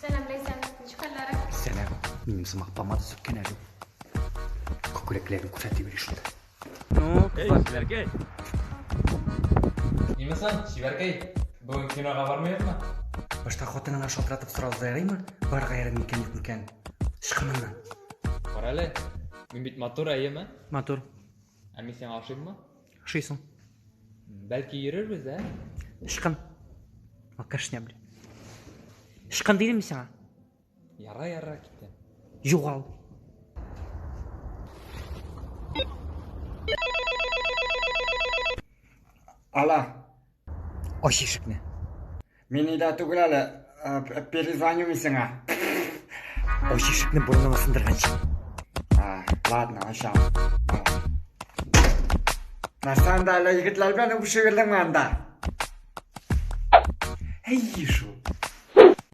Сәлам, Ләйсән. Ничек хәлләрең? Сәлам. Минем сымак помада сөрткән әле. Күкрәкләрен күрсәтә бирә шунда. Ну, кызлар. Чибәркәй. Ниме соң, чибәркәй? Бүген кинога бармыйбызмы? Башта хатыныңа шалтыратып сорау ярыймы? Барырга ярый микән, юк микән? Ычкын моннан. Кара әле, мин бит матур, әйеме? Матур. Ә мин сиңа ошыйммы? Ошыйсың. Бәлки йөрербез, ә? Ычкын. Алкашня, блин. Ычкын дидем мин сиңа. Яра, яра, киттем. Югал. Алло. Ач ишекне. Мин өйдә түгел әле, перезвоню мин сиңа. Ач ишекне борыныңа сындырганчы. Ладно, ачам. Нәрсә анда әллә егетләр белән үбешеп йөрдеңме анда? Әйе шул.